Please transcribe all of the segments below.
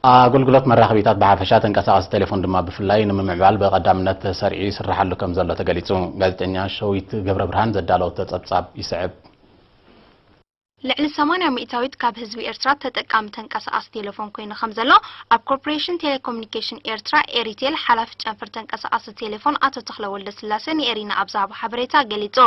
ኣገልግሎት መራኸቢታት ብሓፈሻ፣ ተንቀሳቓሲ ቴሌፎን ድማ ብፍላይ ንምምዕባል ብቐዳምነት ተሰሪዑ ይስራሓሉ ከም ዘሎ ተገሊጹ። ጋዜጠኛ ሸዊት ገብረ ብርሃን ዘዳለወቶ ጸብጻብ ይስዕብ። ልዕሊ ሰማንያ ሚእታዊት ካብ ህዝቢ ኤርትራ ተጠቃሚ ተንቀሳቓሲ ቴሌፎን ኮይኑ ከም ዘሎ ኣብ ኮርፖሬሽን ቴሌኮሙኒኬሽን ኤርትራ ኤሪቴል ሓላፊ ጨንፈር ተንቀሳቓሲ ቴሌፎን ኣቶ ተኽለ ወልደስላሴ ንኤሪና ኣብ ዝሃቦ ሓበሬታ ገሊጹ።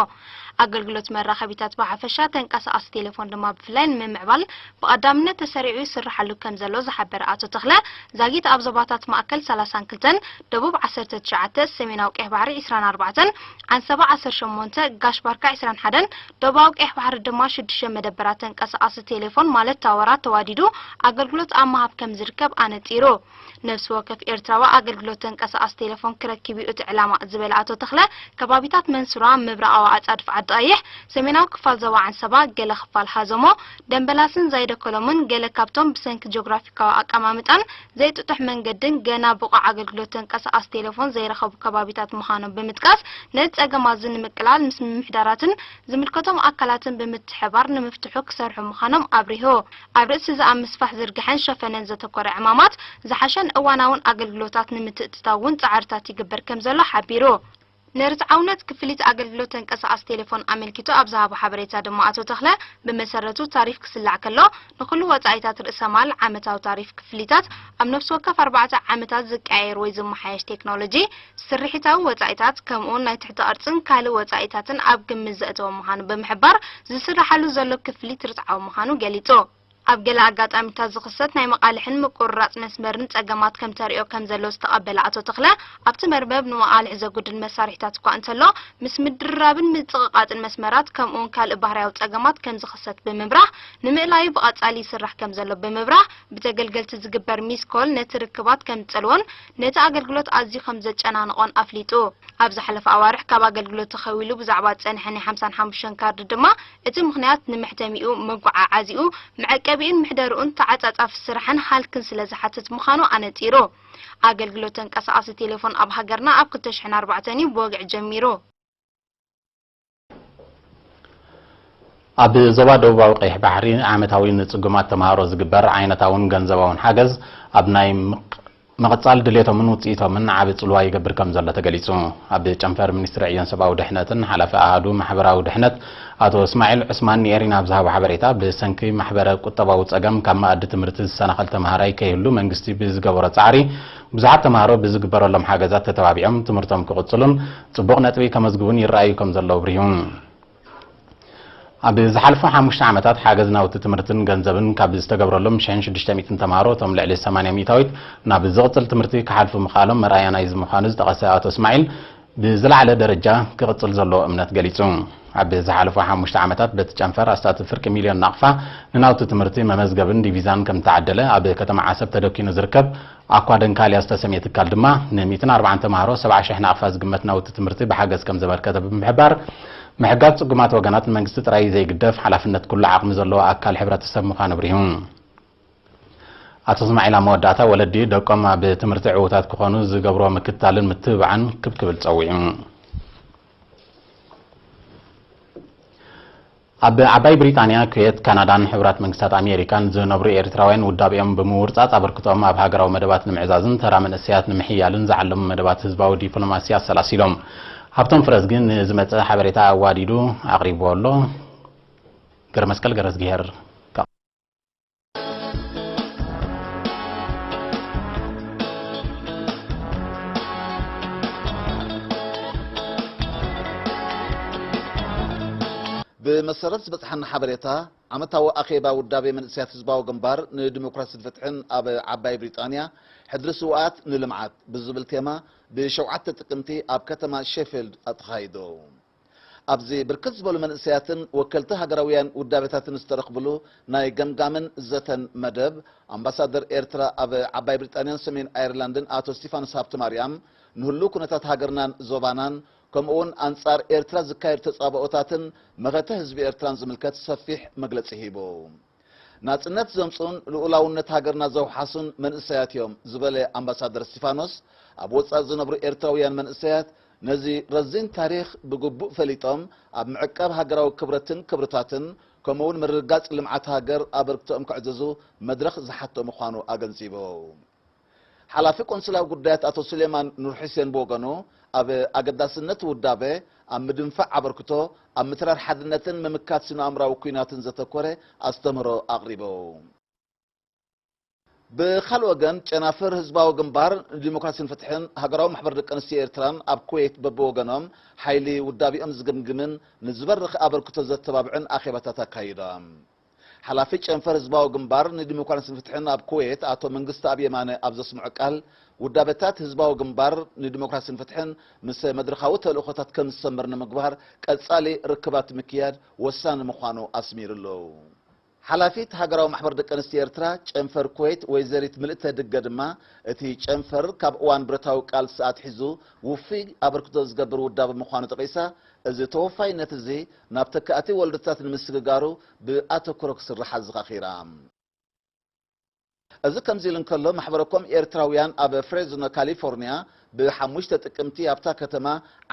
ኣገልግሎት መራኸቢታት ብሓፈሻ፣ ተንቀሳቓሲ ቴሌፎን ድማ ብፍላይ ንምምዕባል ብቐዳምነት ተሰሪዑ ይስርሓሉ ከም ዘሎ ዝሓበረ ኣቶ ተኽለ፣ ዛጊት ኣብ ዞባታት ማእከል ሰላሳን ክልተን፣ ደቡብ ዓሰርተ ትሽዓተ፣ ሰሜናዊ ቀይሕ ባሕሪ ዕስራን ኣርባዕተን፣ ዓንሰባ ዓሰርተ ሸሞንተ፣ ጋሽ ባርካ ዕስራን ሓደን፣ ደቡባዊ ቀይሕ ባሕሪ ድማ ሽዱሽተ መደበራት ተንቀሳቓሲ ቴሌፎን ማለት ታወራት ተዋዲዱ ኣገልግሎት ኣብ ምሃብ ከም ዝርከብ ኣነጺሩ። ነፍሲ ወከፍ ኤርትራዊ ኣገልግሎት ተንቀሳቓሲ ቴሌፎን ክረክብ እዩ እቲ ዕላማ ዝበለ ኣቶ ተኽለ፣ ከባቢታት መንሱራ፣ ምብራቓዊ ኣጻድፍ ዓዲ ቀይሕ፣ ሰሜናዊ ክፋል ዞባ ዓንሰባ፣ ገለ ክፋል ሃዘሞ፣ ደምበላስን ዛይደ ኮሎምን ገለ ካብቶም ብሰንኪ ጂኦግራፊካዊ ኣቀማምጣን ዘይጥጡሕ መንገድን ገና ብቑዕ ኣገልግሎት ተንቀሳቓሲ ቴሌፎን ዘይረኸቡ ከባቢታት ምዃኖም ብምጥቃስ፣ ነዚ ጸገም እዚ ንምቅላል ምስ ምምሕዳራትን ዝምልከቶም ኣካላትን ብምትሕባር ንምፍትሑ ክሰርሑ ምዃኖም ኣብሪሁ። ኣብ ርእሲ እዚ ኣብ ምስፋሕ ዝርግሐን ሸፈነን ዘተኮረ ዕማማት ዝሓሸን እዋናውን ኣገልግሎታት ንምትእትታው እውን ጻዕርታት ይግበር ከም ዘሎ ሓቢሩ። ንርትዓውነት ክፍሊት ኣገልግሎት ተንቀሳቓሲ ቴሌፎን ኣመልኪቱ ኣብ ዝሃቦ ሓበሬታ ድማ ኣቶ ተኽለ፣ ብመሰረቱ ታሪፍ ክስላዕ ከሎ ንኹሉ ወጻኢታት ርእሰ ማል ዓመታዊ ታሪፍ ክፍሊታት ኣብ ነፍሲ ወከፍ ኣርባዕተ ዓመታት ዝቀያየር ወይ ዝመሓየሽ ቴክኖሎጂ፣ ስርሒታዊ ወጻኢታት ከምኡውን ናይ ትሕቲ ቅርጽን ካልእ ወጻኢታትን ኣብ ግምት ዘእተወ ምዃኑ ብምሕባር፣ ዝስራሓሉ ዘሎ ክፍሊት ርትዓዊ ምዃኑ ገሊጹ። ኣብ ገለ ኣጋጣሚታት ዝኽሰት ናይ መቓልሕን ምቁርራጽ መስመርን ጸገማት ከም ተርእዮ ከም ዘሎ ዝተቐበለ ኣቶ ተኽለ፣ ኣብቲ መርበብ ንመቓልሕ ዘጉድል መሳርሒታት እኳ እንተሎ፣ ምስ ምድርራብን ምጽቕቓጥን መስመራት ከምኡውን ካልእ ባህርያዊ ጸገማት ከም ዝኽሰት ብምብራህ፣ ንምእላዩ ብቐጻሊ ይስራሕ ከም ዘሎ ብምብራህ፣ ብተገልገልቲ ዝግበር ሚስ ኮል ነቲ ርክባት ከም ዝጸልዎን ነቲ ኣገልግሎት ኣዝዩ ከም ዘጨናንቖን ኣፍሊጡ። ኣብ ዝሓለፈ ኣዋርሕ ካብ ኣገልግሎት ተኸዊሉ ብዛዕባ ዝጸንሐ ናይ ሓምሳን ሓሙሽተን ካርድ ድማ፣ እቲ ምኽንያት ንመሕተሚኡ፣ መጓዓዓዚኡ፣ መዐቀቢኡን ምሕደርኡን ተዓጻጻፊ ስራሕን ሃልክን ስለ ዝሓትት ምዃኑ ኣነጺሩ። ኣገልግሎት ተንቀሳቓሲ ቴሌፎን ኣብ ሃገርና ኣብ ክልተ ሽሕን ኣርባዕተን እዩ ብወግዒ ጀሚሩ። ኣብ ዞባ ደቡባዊ ቀይሕ ባሕሪ ዓመታዊ ንጽጉማት ተምሃሮ ዝግበር ዓይነታውን ገንዘባውን ሓገዝ ኣብ ናይ ምቕ-፣ ምቕጻል ድሌቶምን ውጽኢቶምን ዓቢ ጽልዋ ይገብር ከም ዘሎ ተገሊጹ። ኣብ ጨንፈር ሚኒስትሪ ዕዮን ሰብኣዊ ድሕነትን ሓላፊ ኣሃዱ ማሕበራዊ ድሕነት ኣቶ እስማዒል ዑስማን ንኤሪና ኣብ ዝሃቦ ሓበሬታ፣ ብሰንኪ ማሕበረ ቁጠባዊ ጸገም ካብ መኣዲ ትምህርቲ ዝሰናኸል ተምሃራይ ከይህሉ መንግስቲ ብዝገበሮ ጻዕሪ፣ ብዙሓት ተምሃሮ ብዝግበረሎም ሓገዛት ተተባቢዖም ትምህርቶም ክቕጽሉን ጽቡቕ ነጥቢ ከመዝግቡን ይረኣዩ ከም ዘለዉ ኣብሪሁ። ኣብ ዝሓለፉ ሓሙሽተ ዓመታት ሓገዝ ናውቲ ትምህርትን ገንዘብን ካብ ዝተገብረሎም ሽሕን ሽዱሽተ ሚእትን ተምሃሮ፣ እቶም ልዕሊ ሰማንያ ሚእታዊት ናብ ዝቕጽል ትምህርቲ ክሓልፉ ምኽኣሎም መርኣያ ናይዚ ምዃኑ ዝጠቐሰ ኣቶ እስማዒል፣ ብዝለዓለ ደረጃ ክቕጽል ዘለዎ እምነት ገሊጹ። ኣብ ዝሓለፉ ሓሙሽተ ዓመታት በቲ ጨንፈር ኣስታት ፍርቂ ሚልዮን ናቕፋ ንናውቲ ትምህርቲ መመዝገብን ዲቪዛን ከም ዝተዓደለ፣ ኣብ ከተማ ዓሰብ ተደኪኑ ዝርከብ ኣኳ ደንካልያ ዝተሰምየ ትካል ድማ፣ ን ሚእትን ኣርባዓን ተምሃሮ ሰብዓ ሽሕ ናቕፋ ዝግመት ናውቲ ትምህርቲ ብሓገዝ ከም ዘበርከተ ብምሕባር፣ ምሕጋዝ ጽጉማት ወገናት ንመንግስቲ ጥራይ ዘይግደፍ፣ ሓላፍነት ኩሉ ዓቕሚ ዘለዎ ኣካል ሕብረተሰብ ምዃኑ ኣብሪሁ። ኣቶ እስማዒል ኣብ መወዳእታ፣ ወለዲ ደቆም ኣብ ትምህርቲ ዕዉታት ክኾኑ ዝገብርዎ ምክትታልን ምትብባዕን ክብ ክብል ጸዊዑ። ኣብ ዓባይ ብሪጣንያ፣ ኩዌት፣ ካናዳን ሕቡራት መንግስታት ኣሜሪካን ዝነብሩ ኤርትራውያን ውዳቤኦም ብምውርጻጽ፣ ኣበርክቶኦም ኣብ ሃገራዊ መደባት ንምዕዛዝን ተራ መንእሰያት ንምሕያልን ዝዓለሙ መደባት ህዝባዊ ዲፕሎማሲ ኣሰላሲሎም። ሃብቶም ፍረዝጊ ንዝመጽእ ሓበሬታ ኣዋዲዱ ኣቕሪብዎ ኣሎ። ገረመስቀል ገረዝግሄር። ብመሰረት ዝበጽሓና ሓበሬታ፣ ዓመታዊ ኣኼባ ውዳቤ መንእሰያት ህዝባዊ ግንባር ንዲሞክራስን ፍትሕን ኣብ ዓባይ ብሪጣንያ፣ ሕድሪ ስውኣት ንልምዓት ብዝብል ቴማ፣ ብሸውዓተ ጥቅምቲ ኣብ ከተማ ሼፊልድ ተኻይዱ። ኣብዚ ብርክት ዝበሉ መንእሰያትን ወከልቲ ሃገራውያን ውዳቤታትን ዝተረኽብሉ ናይ ገምጋምን ዘተን መደብ፣ ኣምባሳደር ኤርትራ ኣብ ዓባይ ብሪጣንያን ሰሜን ኣየርላንድን ኣቶ ስቲፋኖስ ሃብተማርያም፣ ንህሉው ኩነታት ሃገርናን ዞባናን፣ ከምኡ'ውን ኣንጻር ኤርትራ ዝካየድ ተጻብኦታትን መኸተ ህዝቢ ኤርትራን ዝምልከት ሰፊሕ መግለጺ ሂቡ። ናጽነት ዘምጽኡን ልኡላውነት ሃገርና ዘውሓሱን መንእሰያት እዮም ዝበለ ኣምባሳደር እስቲፋኖስ፣ ኣብ ወጻኢ ዝነብሩ ኤርትራውያን መንእሰያት ነዚ ረዚን ታሪኽ ብግቡእ ፈሊጦም፣ ኣብ ምዕቃብ ሃገራዊ ክብረትን ክብርታትን፣ ከምኡ እውን ምርግጋጽ ልምዓት ሃገር ኣበርክቶኦም ከዕዝዙ መድረኽ ዝሓቶ ምዃኑ ኣገንዚቡ። ሓላፊ ቆንስላዊ ጉዳያት ኣቶ ሱሌማን ኑር ሑሴን ብወገኑ፣ ኣብ ኣገዳስነት ውዳበ፣ ኣብ ምድንፋዕ ኣበርክቶ፣ ኣብ ምትራር ሓድነትን ምምካት ስነ-ኣእምራዊ ኲናትን ዘተኮረ ኣስተምህሮ ኣቕሪቡ። ብኻልእ ወገን፣ ጨናፍር ህዝባዊ ግንባር ንዲሞክራሲን ፍትሕን ሃገራዊ ማሕበር ደቂ ኣንስትዮ ኤርትራን ኣብ ኩዌት በብወገኖም ሓይሊ ውዳቢኦም ዝግምግምን ንዝበርኽ ኣበርክቶ ዘተባብዕን ኣኼባታት ኣካይዶም። ሓላፊ ጨንፈር ህዝባዊ ግንባር ንዲሞክራሲን ፍትሕን ኣብ ኩዌት ኣቶ መንግስተኣብ የማነ ኣብ ዘስምዖ ቃል፣ ውዳበታት ህዝባዊ ግንባር ንዲሞክራሲን ፍትሕን ምስ መድረኻዊ ተልእኾታት ከም ዝሰምር ንምግባር ቀጻሊ ርክባት ምክያድ ወሳኒ ምዃኑ ኣስሚሩሉ። ሓላፊት ሃገራዊ ማሕበር ደቂ ኣንስትዮ ኤርትራ ጨንፈር ኩዌት ወይዘሪት ምልእተ ድገ ድማ፣ እቲ ጨንፈር ካብ እዋን ብረታዊ ቃልሲ ኣትሒዙ ውፉይ ኣበርክቶ ዝገብር ውዳበ ምዃኑ ጠቒሳ፣ እዚ ተወፋይነት እዚ ናብ ተካእቲ ወለዶታት ንምስግጋሩ ብኣተኩሮ ክስራሕ ኣዘኻኺራ። እዚ ከምዚ ኢሉ እንከሎ፣ ማሕበረ ኮም ኤርትራውያን ኣብ ፍሬዝኖ ካሊፎርኒያ ብ5 ጥቅምቲ ኣብታ ከተማ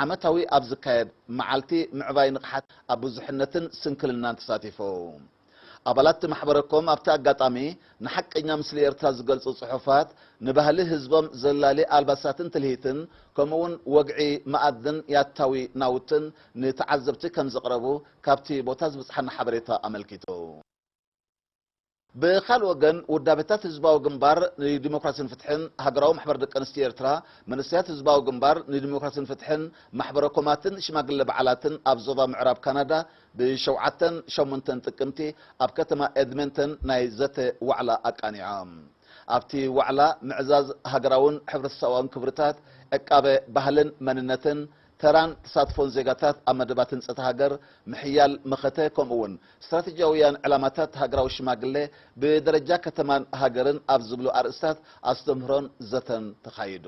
ዓመታዊ ኣብ ዝካየድ መዓልቲ ምዕባይ ንቕሓት ኣብ ብዙሕነትን ስንክልናን ተሳቲፉ። ኣባላት እቲ ማሕበረ ኮም ኣብቲ ኣጋጣሚ ንሓቀኛ ምስሊ ኤርትራ ዝገልጹ ጽሑፋት፣ ንባህሊ ህዝቦም ዘላሊ ኣልባሳትን ትልሂትን፣ ከምኡውን ወግዒ መኣዝን ያታዊ ናውትን ንተዓዘብቲ ከም ዘቕረቡ ካብቲ ቦታ ዝበጽሓና ሓበሬታ ኣመልኪቱ። ብኻልእ ወገን፣ ውዳበታት ህዝባዊ ግንባር ንዲሞክራሲን ፍትሕን፣ ሃገራዊ ማሕበር ደቂ ኣንስትዮ ኤርትራ፣ መንእሰያት ህዝባዊ ግንባር ንዲሞክራሲን ፍትሕን፣ ማሕበረ ኮማትን ሽማግለ በዓላትን ኣብ ዞባ ምዕራብ ካናዳ ብሸውዓተን ሸሞንተን ጥቅምቲ ኣብ ከተማ ኤድመንተን ናይ ዘተ ዋዕላ ኣቃኒዖም። ኣብቲ ዋዕላ ምዕዛዝ ሃገራውን ሕብረተሰባውን ክብርታት፣ ዕቃበ ባህልን መንነትን፣ ተራን ተሳትፎን ዜጋታት ኣብ መደባት ህንጸት ሃገር፣ ምሕያል መኸተ፣ ከምኡ እውን ስትራቴጂያውያን ዕላማታት ሃገራዊ ሽማግለ ብደረጃ ከተማን ሃገርን ኣብ ዝብሉ ኣርእስታት ኣስተምህሮን ዘተን ተኻይዱ።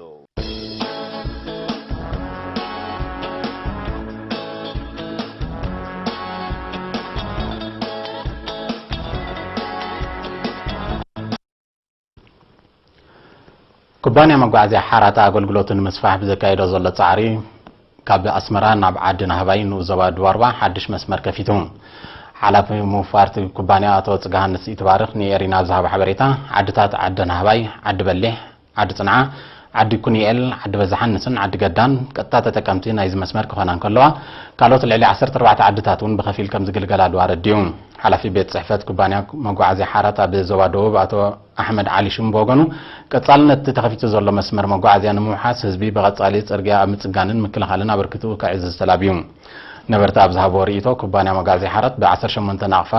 ኩባንያ መጓዓዝያ ሓራታ ኣገልግሎቱ ንምስፋሕ ብዘካየዶ ዘሎ ጻዕሪ፣ ካብ ኣስመራ ናብ ዓዲ ናህባይ ንኡስ ዞባ ደቡብ ኣርባ ሓድሽ መስመር ከፊቱ። ሓላፊ ምውፋር እቲ ኩባንያ ኣቶ ጽጋሃንስ ይትባረኽ ንኤሪና ኣብ ዝሃቦ ሓበሬታ፣ ዓድታት ዓዲ ናህባይ፣ ዓዲ በሊሕ፣ ዓዲ ጽንዓ፣ ዓዲ ኩኒኤል፣ ዓዲ በዛሓንስን ዓዲ ገዳን ቀጥታ ተጠቀምቲ ናይዚ መስመር ክኾና እንከለዋ፣ ካልኦት ልዕሊ ዓሰርተ ኣርባዕተ ዓድታት እውን ብኸፊል ከም ዝግልገላሉ ኣረዲኡ። ሓላፊ ቤት ጽሕፈት ኩባንያ መጓዓዝያ ሓራት ኣብ ዞባ ደቡብ ኣቶ ኣሕመድ ዓሊ ሹም ብወገኑ፣ ቀጻልነት እቲ ተኸፊቱ ዘሎ መስመር መጓዓዝያ ንምውሓስ ህዝቢ ብቐጻሊ ጽርግያ ኣብ ምጽጋንን ምክልኻልን ኣበርክትኡ ከዕዝዝ ተላብዩ። ነበርቲ ኣብ ዝሃብዎ ርእይቶ፣ ኩባንያ መጓዓዝያ ሓራት ብ18 ናቕፋ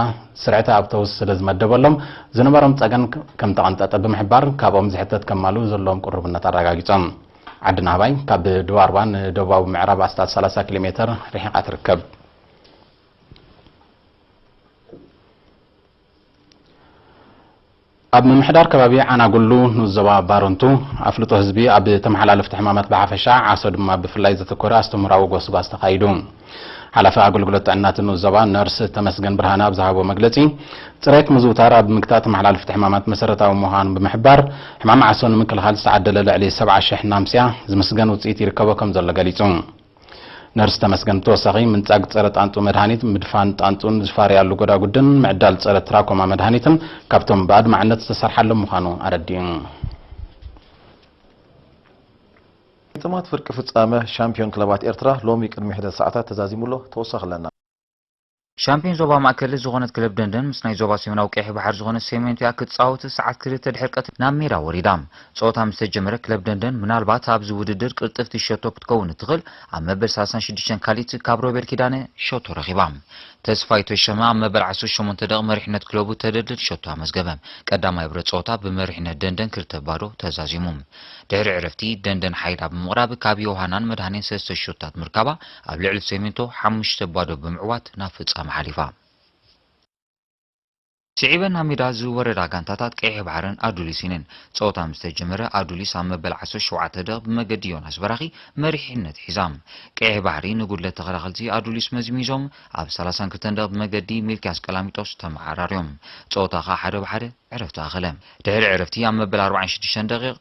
ስርዕቲ ኣውቶቡስ ስለ ዝመደበሎም፣ ዝነበሮም ጸገም ከም ተቐንጠጠ ብምሕባር፣ ካብኦም ዝሕተት ከማልኡ ዘለዎም ቅሩብነት ኣረጋጊጾም። ዓዲ ናህባይ ካብ ደቡብ ኣርባ ንደቡባዊ ምዕራብ ኣስታት ሰላሳ ኪሎ ሜተር ርሒቓ ትርከብ። ኣብ ምምሕዳር ከባቢ ዓናጉሉ ንኡስ ዞባ ባረንቱ፣ ኣፍልጦ ህዝቢ ኣብ ተመሓላለፍቲ ሕማማት ብሓፈሻ፣ ዓሶ ድማ ብፍላይ ዘተኮረ ኣስተምህሮኣዊ ጎስጓስ ተኻይዱ። ሓላፊ ኣገልግሎት ጥዕና እቲ ንኡስ ዞባ ነርስ ተመስገን ብርሃነ ኣብ ዝሃቦ መግለጺ፣ ጽሬት ምዝውታር ኣብ ምግታእ ተመሓላለፍቲ ሕማማት መሰረታዊ ምዃኑ ብምሕባር፣ ሕማም ዓሶ ንምክልኻል ዝተዓደለ ልዕሊ ሰብዓ ሽሕ ናምስያ ዝምስገን ውጽኢት ይርከቦ ከም ዘሎ ገሊጹ። ነርስ ተመስገን ብተወሳኺ፣ ምንጻግ ጸረ ጣንጡ መድሃኒት፣ ምድፋን ጣንጡን ዝፋረያሉ ጎዳጉድን ምዕዳል ጸረ ትራኮማ መድሃኒትን ካብቶም ብኣድማዕነት ዝተሰርሓሎም ምዃኑ ኣረዲኡ። ግጥማት ፍርቂ ፍጻመ ሻምፒዮን ክለባት ኤርትራ ሎሚ ቅድሚ ሕደት ሰዓታት ተዛዚሙ ኣሎ። ተወሳኺ ኣለና። ሻምፒዮን ዞባ ማእከል ዝኾነት ክለብ ደንደን ምስ ናይ ዞባ ሰሜናዊ ቀይሕ ባሕሪ ዝኾነት ሴሜንቶ እያ ክትጻወት ሰዓት ክልተ ድሕሪ ቀትሪ ናብ ሜዳ ወሪዳ። ጸወታ ምስ ተጀመረ ክለብ ደንደን ምናልባት ኣብዚ ውድድር ቅልጥፍቲ ሸቶ ክትከውን እትኽእል ኣብ መበል ሰላሳን ሽዱሽተን ካሊት ካብ ሮቤል ኪዳነ ሸቶ ረኺባ። ተስፋይ ተሸመ ኣብ መበል ዓሰርተ ሸሞንተ ደቂቕ መሪሕነት ክለቡ ተደልድል ሸቶ ኣመዝገበ። ቀዳማይ ብረት ጸወታ ብመሪሕነት ደንደን ክልተ ባዶ ተዛዚሙ። ድሕሪ ዕረፍቲ ደንደን ሓይላ ብምቕራብ ካብ ዮሃናን መድሃኔን ሰለስተ ሸቶታት ምርካባ ኣብ ልዕሊ ሴሜንቶ ሓሙሽተ ባዶ ብምዕዋት ናብ ፍጻመ ሓሊፋ። ስዒበን ናብ ሜዳ ዝወረዳ ጋንታታት ቀይሕ ባሕርን ኣዱሊስን እየን። ጸወታ ምስ ተጀመረ ኣዱሊስ ኣብ መበል ዓሰርተ ሸውዓተ ደቕ ብመገዲ ዮናስ በራኺ መሪሕነት ሒዛ። ቀይሕ ባሕሪ ንጉድለት ተኸላኸልቲ ኣዱሊስ መዝሚዞም ኣብ ሰላሳን ክልተን ደቕ ብመገዲ ሚልክያስ ቀላሚጦስ ተመዓራርዮም። ጸወታ ከኣ ሓደ ብሓደ ዕረፍቲ ኣኸለ። ድሕሪ ዕረፍቲ ኣብ መበል ኣርባዓን ሽዱሽተን ደቂቕ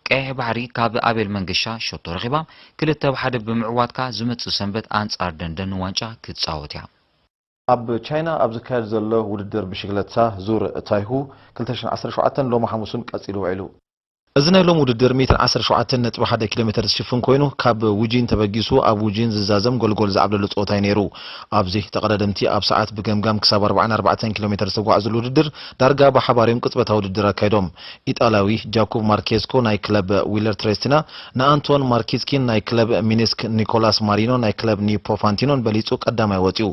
ቀይሕ ባሕሪ ካብ ኣቤል መንገሻ ሸቶ ረኺባ ክልተ ብሓደ ብምዕዋት ከኣ ዝመጽእ ሰንበት ኣንጻር ደንደን ንዋንጫ ክትጻወት እያ። ኣብ ቻይና ኣብ ዝካየድ ዘሎ ውድድር ብሽግለታ ዙር ታይሁ ክልተ ሽሕን ዓሰርተ ሸውዓተን ሎሚ ሓሙስን ቀጺሉ ውዒሉ። እዚ ናይ ሎሚ ውድድር ሚእትን ዓሰርተ ሸውዓተን ነጥቢ ሓደ ኪሎ ሜተር ዝሽፍን ኮይኑ፣ ካብ ውጂን ተበጊሱ ኣብ ውጂን ዝዛዘም ጎልጎል ዝዓብለሉ ጸወታ እዩ ነይሩ። ኣብዚ ተቐዳደምቲ ኣብ ሰዓት ብገምጋም ክሳብ ኣርባዓን ኣርባዕተን ኪሎ ሜተር ዝተጓዕዙሉ ውድድር ዳርጋ ብሓባር እዮም ቅጽበታዊ ውድድር ኣካይዶም። ኢጣልያዊ ጃኩብ ማርኬስኮ ናይ ክለብ ዊለር ትሬስቲና ንኣንቶን ማርኪስኪን ናይ ክለብ ሚኒስክ ኒኮላስ ማሪኖ ናይ ክለብ ኒፖ ፋንቲኖን በሊጹ ቀዳማይ ወጺኡ።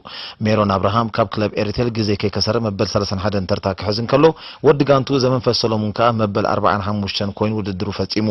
ሜሮን ኣብርሃም ካብ ክለብ ኤሪቴል ግዜ ከይከሰረ መበል ሰላሳን ሓደን ተርታ ክሕዝ እንከሎ፣ ወዲ ጋንቱ ዘመንፈስ ሰሎሙን ከኣ መበል ኣርባዓን ሓሙሽተን ኮይኑ ውድድሩ ፈጺሙ።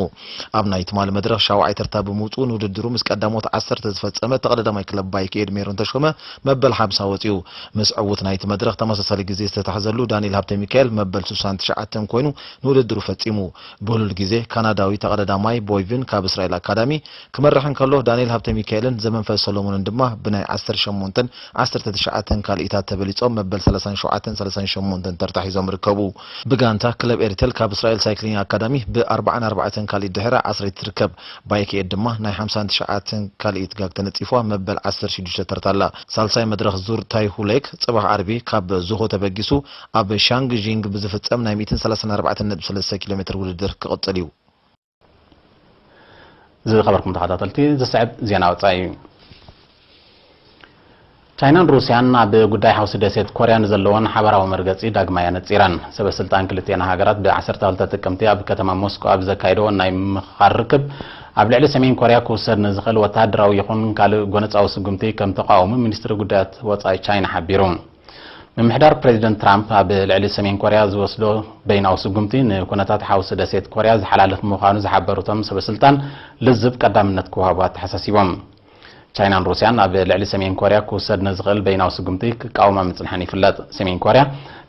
ኣብ ናይ ትማሊ መድረኽ ሻውዓይ ተርታ ብምውጽኡ ንውድድሩ ምስ ቀዳሞት ዓሰርተ ዝፈጸመ ተቐዳዳማይ ክለብ ባይክ ኤድ ሜሮን ተሾመ መበል ሓምሳ ወጺኡ። ምስ ዕዉት ናይቲ መድረኽ ተመሳሳሊ ግዜ ዝተታሕዘሉ ዳንኤል ሃብተ ሚካኤል መበል ስሳን ትሽዓተን ኮይኑ ንውድድሩ ፈጺሙ። ብህሉል ግዜ ካናዳዊ ተቐዳዳማይ ቦይቪን ካብ እስራኤል ኣካዳሚ ክመርሕ እንከሎ፣ ዳንኤል ሃብተ ሚካኤልን ዘመንፈስ ሰሎሞንን ድማ ብናይ ዓሰርተ ሸሞንተን ዓሰርተ ትሽዓተን ካልኢታት ተበሊጾም መበል ሰላሳን ሸውዓተን ሰላሳን ሸሞንተን ተርታ ሒዞም ይርከቡ። ብጋንታ ክለብ ኤሪቴል ካብ እስራኤል ሳይክሊንግ ኣካዳሚ ብ ኣርባዓን ኣርባዕተን ካልኢት ድሕረ ዓስረይቲ ትርከብ። ባይክ ኤድ ድማ ናይ ሓምሳን ትሽዓተን ካልኢት ጋግ ተነጺፍዋ መበል ዓሰርተ ሽዱሽተ ተርታ ኣላ። ሳልሳይ መድረኽ ዙር ታይሁ ሌክ ጽባሕ ዓርቢ ካብ ዙሆ ተበጊሱ ኣብ ሻንግዢንግ ብዝፍጸም ናይ ሚእትን ሰላሳን ኣርባዕተን ነጥቢ ሰለስተ ኪሎ ሜትር ውድድር ክቕጽል እዩ። ዝኸበርኩም ተኸታተልቲ፣ ዝስዕብ ዜና ወጻኢ እዩ። ቻይናን ሩስያን ኣብ ጉዳይ ሓውሲ ደሴት ኮርያ ንዘለወን ሓባራዊ መርገጺ ዳግማይ ኣነጺረን። ሰበ ስልጣን ክልቲኤን ሃገራት ብዓሰርተ ክልተ ጥቅምቲ ኣብ ከተማ ሞስኮ ኣብ ዘካየደዎ ናይ ምኽኻር ርክብ፣ ኣብ ልዕሊ ሰሜን ኮርያ ክውሰድ ንዝኽእል ወተሃደራዊ ይኹን ካልእ ጎነጻዊ ስጉምቲ ከም ተቓወሙ ሚኒስትሪ ጉዳያት ወጻኢ ቻይና ሓቢሩ። ምምሕዳር ፕሬዚደንት ትራምፕ ኣብ ልዕሊ ሰሜን ኮርያ ዝወስዶ በይናዊ ስጉምቲ ንኩነታት ሓውሲ ደሴት ኮርያ ዝሓላልፍ ምዃኑ ዝሓበሩ እቶም ሰበ ስልጣን፣ ልዝብ ቀዳምነት ክወሃቦ ኣተሓሳሲቦም። ቻይናን ሩስያን ኣብ ልዕሊ ሰሜን ኮርያ ክውሰድ ንዝኽእል በይናዊ ስጉምቲ ክቃወማ ምጽንሐን ይፍለጥ። ሰሜን ኮርያ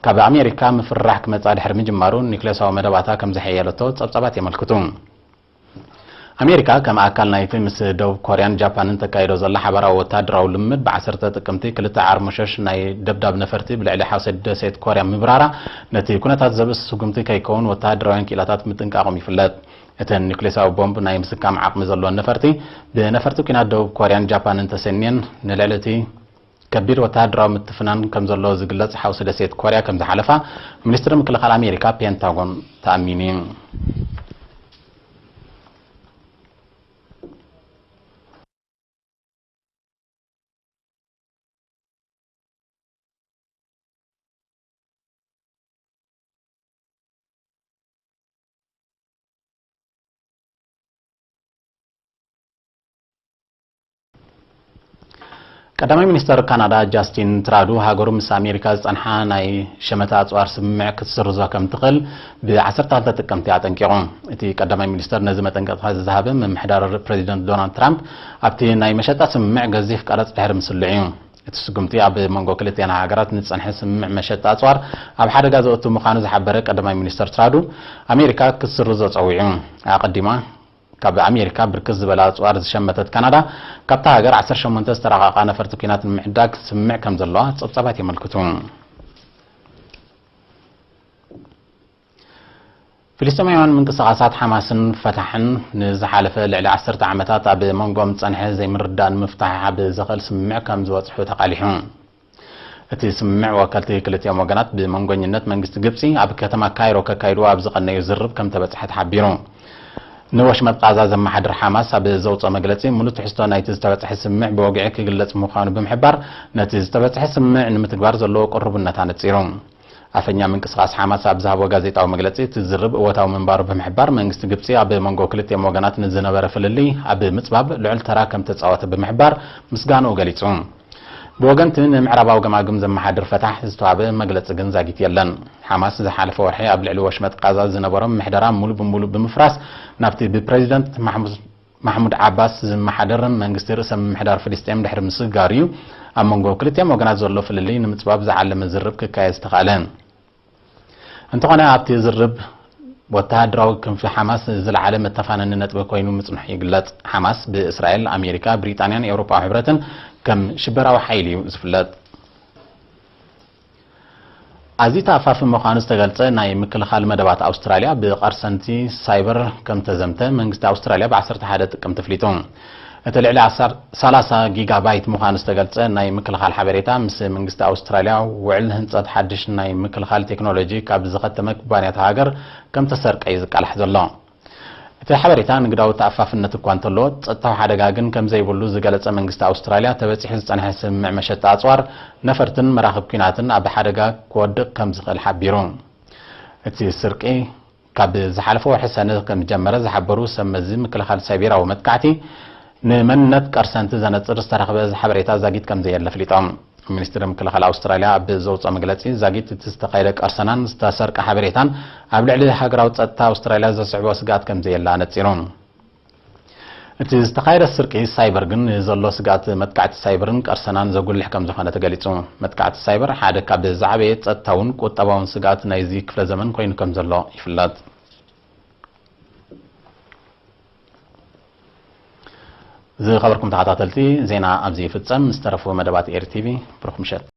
ካብ ኣሜሪካ ምፍርራሕ ክመጻ ድሕሪ ምጅማሩ፣ ኒክሌሳዊ መደባታ ከም ዘሐየለቶ ጸብጻባት የመልክቱ። ኣሜሪካ ከም ኣካል ናይቲ ምስ ደቡብ ኮርያን ጃፓንን ተካይዶ ዘላ ሓባራዊ ወተሃደራዊ ልምምድ፣ ብዓሰርተ ጥቅምቲ ክልተ ዓርሞሸሽ ናይ ደብዳብ ነፈርቲ ብልዕሊ ሓውሲ ደሴት ኮርያ ምብራራ፣ ነቲ ኩነታት ዘብእስ ስጉምቲ ከይከውን ወተሃደራውያን ክኢላታት ምጥንቃቖም ይፍለጥ። እተን ኒውክሌሳዊ ቦምብ ናይ ምስካም ዓቕሚ ዘለወን ነፈርቲ፣ ብነፈርቲ ኲናት ደቡብ ኮርያን ጃፓንን ተሰንየን፣ ንልዕሊ እቲ ከቢድ ወተሃደራዊ ምትፍናን ከም ዘሎ ዝግለጽ ሓውሲ ደሴት ኮርያ ከም ዝሓለፋ፣ ሚኒስትሪ ምክልኻል ኣሜሪካ ፔንታጎን ተኣሚኑ እዩ። ቀዳማይ ሚኒስተር ካናዳ ጃስቲን ትራዱ፣ ሃገሩ ምስ ኣሜሪካ ዝጸንሓ ናይ ሸመተ ኣጽዋር ስምምዕ ክትስርዞ ከም ትኽእል ብ ዓሰርተ ክልተ ጥቅምቲ ኣጠንቂቑ። እቲ ቀዳማይ ሚኒስተር ነዚ መጠንቀቕታ ዝሃበ፣ ምምሕዳር ፕሬዚደንት ዶናልድ ትራምፕ ኣብቲ ናይ መሸጣ ስምምዕ ገዚፍ ቀረጽ ድሕሪ ምስልዑ እዩ። እቲ ስጉምቲ ኣብ መንጎ ክልቲኣን ሃገራት ንዝጸንሐ ስምምዕ መሸጣ ኣጽዋር ኣብ ሓደጋ ዘእቱ ምዃኑ ዝሓበረ ቀዳማይ ሚኒስተር ትራዱ፣ ኣሜሪካ ክትስርዞ ጸዊዑ። ኣቐዲማ ካብ ኣሜሪካ ብርክት ዝበለ ኣጽዋር ዝሸመተት ካናዳ፣ ካብታ ሃገር ዓሰርተ ሸሞንተ ዝተራቐቓ ነፈርቲ ኲናት ንምዕዳግ ስምምዕ ከም ዘለዋ ጸብጻባት የመልክቱ። ፍልስጤማውያን ምንቅስቓሳት ሓማስን ፈታሕን ንዝሓለፈ ልዕሊ ዓሰርተ ዓመታት ኣብ መንጎኦም ዝጸንሐ ዘይምርድዳእ ንምፍታሕ ኣብ ዘኽእል ስምምዕ ከም ዝበጽሑ ተቓሊሑ። እቲ ስምምዕ፣ ወከልቲ ክልቲኦም ወገናት ብመንጎኝነት መንግስቲ ግብጺ ኣብ ከተማ ካይሮ ከካይድዎ ኣብ ዝቐነዩ ዝርብ ከም ተበጽሐ ተሓቢሩ። ንወሽመጥ ቃዛ ዘመሓድር ሓማስ ኣብ ዘውጽኦ መግለጺ፣ ሙሉእ ትሕዝቶ ናይቲ ዝተበጽሐ ስምምዕ ብወግዒ ክግለጽ ምዃኑ ብምሕባር፣ ነቲ ዝተበጽሐ ስምምዕ ንምትግባር ዘለዎ ቅሩብነት ኣነጺሩ። ኣፈኛ ምንቅስቓስ ሓማስ ኣብ ዝሃቦ ጋዜጣዊ መግለጺ፣ እቲ ዝርብ እወታዊ ምንባሩ ብምሕባር፣ መንግስቲ ግብጺ ኣብ መንጎ ክልቲኦም ወገናት ንዝነበረ ፍልልይ ኣብ ምጽባብ ልዑል ተራ ከም ተጻወተ ብምሕባር፣ ምስጋንኡ ገሊጹ። ብወገንቲ ንምዕራባዊ ገማግም ዘመሓድር ፈታሕ ዝተዋህበ መግለጺ ግን ዛጊት የለን። ሓማስ ዝሓለፈ ወርሒ ኣብ ልዕሊ ወሽመጥ ቃዛ ዝነበሮም ምሕደራ ሙሉ ብሙሉ ብምፍራስ፣ ናብቲ ብፕሬዚደንት ማሕሙድ ማሕሙድ ዓባስ ዝመሓደር መንግስቲ ርእሰ ምምሕዳር ፍልስጤም ድሕሪ ምስግጋሩ እዩ፣ ኣብ መንጎ ክልቲኦም ወገናት ዘሎ ፍልልይ ንምጽባብ ዝዓለመ ዝርብ ክካየድ ዝተኻእለ። እንተኾነ፣ ኣብቲ ዝርብ ወተሃደራዊ ክንፊ ሓማስ ዝለዓለ መተፋነኒ ነጥቢ ኮይኑ ምጽንሑ ይግለጽ። ሓማስ ብእስራኤል፣ ኣሜሪካ፣ ብሪጣንያን ኤውሮጳዊ ሕብረትን ከም ሽበራዊ ሓይሊ እዩ ዝፍለጥ። ኣዝዩ ተኣፋፊ ምዃኑ ዝተገልጸ ናይ ምክልኻል መደባት ኣውስትራልያ፣ ብቐርሰንቲ ሳይበር ከም ተዘምተ መንግስቲ ኣውስትራልያ ብ ዓሰርተ ሓደ ጥቅምቲ ኣፍሊጡ። እቲ ልዕሊ ዓሰርተ፣ ሰላሳ ጊጋባይት ምዃኑ ዝተገልጸ ናይ ምክልኻል ሓበሬታ፣ ምስ መንግስቲ ኣውስትራልያ ውዕል ህንጸት ሓድሽ ናይ ምክልኻል ቴክኖሎጂ ካብ ዝኸተመ ኩባንያታት ሃገር ከም ተሰርቀ እዩ ዝቃላሕ ዘሎ። እቲ ሓበሬታ ንግዳዊ ተኣፋፍነት እኳ እንተሎ፣ ጸጥታዊ ሓደጋ ግን ከም ዘይብሉ ዝገለጸ መንግስቲ ኣውስትራልያ፣ ተበጺሑ ዝጸንሐ ስምምዕ መሸጣ ኣጽዋር፣ ነፈርትን መራኽብ ኲናትን ኣብ ሓደጋ ክወድቕ ከም ዝኽእል ሓቢሩ። እቲ ስርቂ ካብ ዝሓለፈ ወርሒ ሰነ ከም ዝጀመረ ዝሓበሩ ሰብ መዚ ምክልኻል ሳይቤራዊ መጥቃዕቲ፣ ንመንነት ቀርሰንቲ ዘነጽር ዝተረኽበ ሓበሬታ ዛጊት ከም ዘየለ ኣፍሊጦም። ሚኒስትሪ ምክልኻል ኣውስትራልያ ኣብ ዘውፅኦ መግለፂ፣ ዛጊት እቲ ዝተኻየደ ቀርሰናን ዝተሰርቀ ሓበሬታን ኣብ ልዕሊ ሃገራዊ ጸጥታ ኣውስትራልያ ዘስዕቦ ስግኣት ከም ዘየለ ኣነጺሩ። እቲ ዝተኻየደ ስርቂ ሳይበር ግን ንዘሎ ስግኣት መጥቃዕቲ ሳይበርን ቀርሰናን ዘጉልሕ ከም ዝኾነ ተገሊጹ። መጥቃዕቲ ሳይበር ሓደ ካብ ዝዓበየ ጸጥታውን ቁጠባውን ስግኣት ናይዚ ክፍለ ዘመን ኮይኑ ከም ዘሎ ይፍለጥ። ዝኸበርኩም ተኸታተልቲ፣ ዜና ኣብዚ ይፍጸም። ዝተረፉ መደባት ኤሪ ቲቪ፣ ብሩኽ ምሸት።